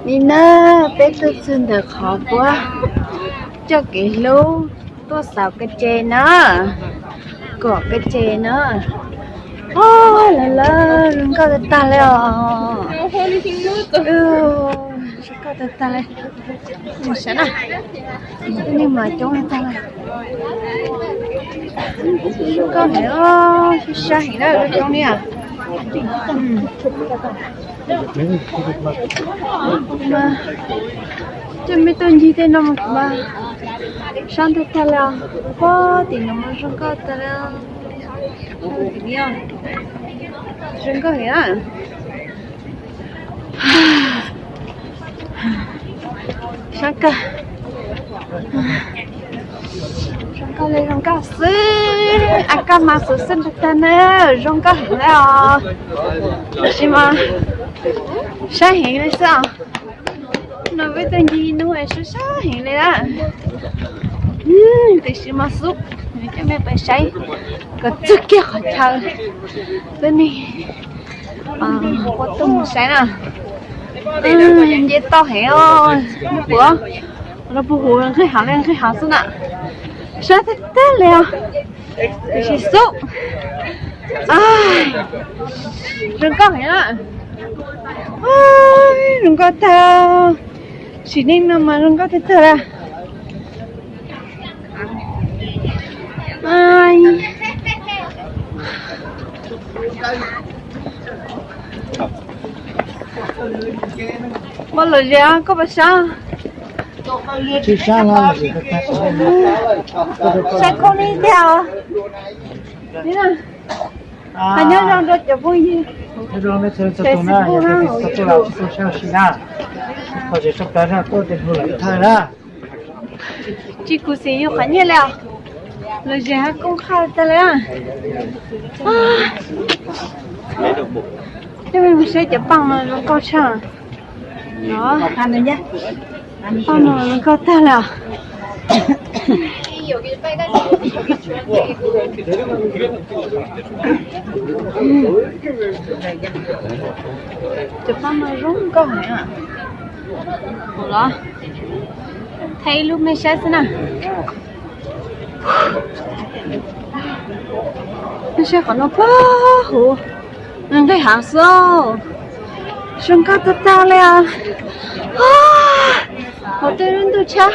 Ni na, peb tuaj txog ntawm qhov puab coj kev hlub tuaj xauv kev tsev na, kom kev tsev na. Lawv lawv zoo nkauj tag tag li os. Zoo nkauj tag tag li. Sav na, nej mas coob tag li. Zoo nkauj heev os, saib heev na, coob li os. Coj mej tuaj ncig tej no mas sab ntag tag li os. Pob tim no mas zoo nkauj tag li. Zoo nkauj heev na. Sab kawg. Zoo nkauj li zoo nkauj xwb, a kaj mas xwb xwb tag tag na, zoo nkauj heev li os. Tab sis mas saib heev li xwb os. No peb tuaj ncig hnub es sab sab heev li na. Tiam sis mas xub, coj mej pais saib kom txog kiag qhov chaw. Peb ne, ua tuaj mus saib na. Nce toj heev os, puas, los puas huv nqeg hav li nqeg hav xwb na. Sab tag tag li os. Tiam sis xub, zoo nkauj heev na. Zoo nkauj tag. Sim neej no mas zoo nkauj tag tag li. Koj los ze koj puas sab? Saib koj li tiag. Hais nyob zoo rau cov phooj ywg. Tsis khuv xim yus qhov nyiaj li os. Los ze hab koob qhaj tag li. Coj mej mus saib cov paaj no zoo nkauj tshaj. Paaj no zoo nkauj tag li os. Cov paaj no zoo nkauj heev. Los, thaij ib lub mej saib xwb na. Mej saib qhov no puag huv, nqeg hav xwb. Zoo nkauj tag tag li os. Qhov twg lub ntuj tshab.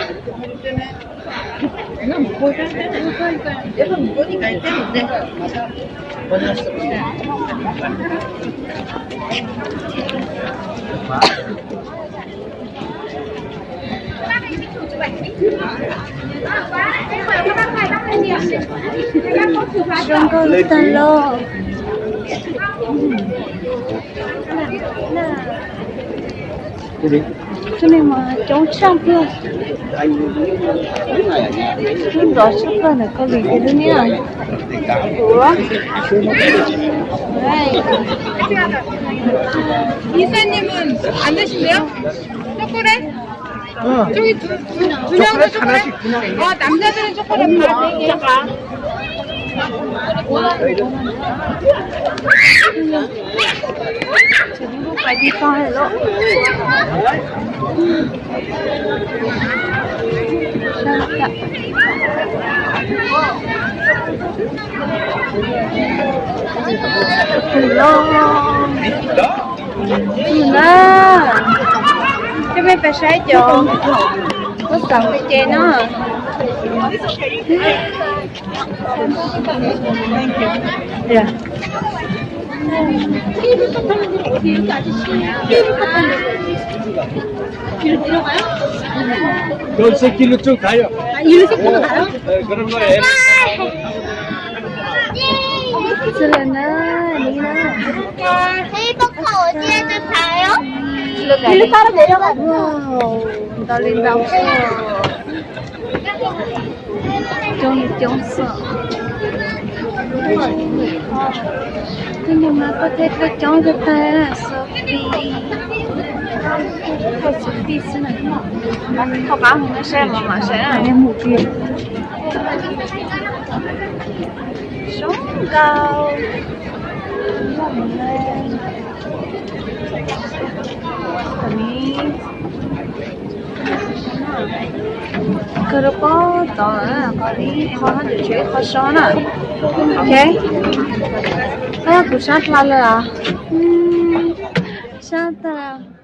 Zoo nkauj tag lawm. Tsob neeg mas coob tshaj plaws. Lub nrov tshaj plaws ntawm Kaus Lim ces lub niag. Tus na, coj mej pais saib cov tuaj xauv peb ces no. Txog lawm na, ni na. Ntau li ntau xwb. Coob li coob xwb. Tej neeg mas tuaj teb tuaj coob tag tag, xov fij, xov fij xwb na. Thov qab mus saib mas mam saib na. Zoo nkauj. Tam li Kawg rau pob tod, qhov ib qho hab ntawm tsev ib qho so na. Ok, kuv sab dlawg lawm, sab tag.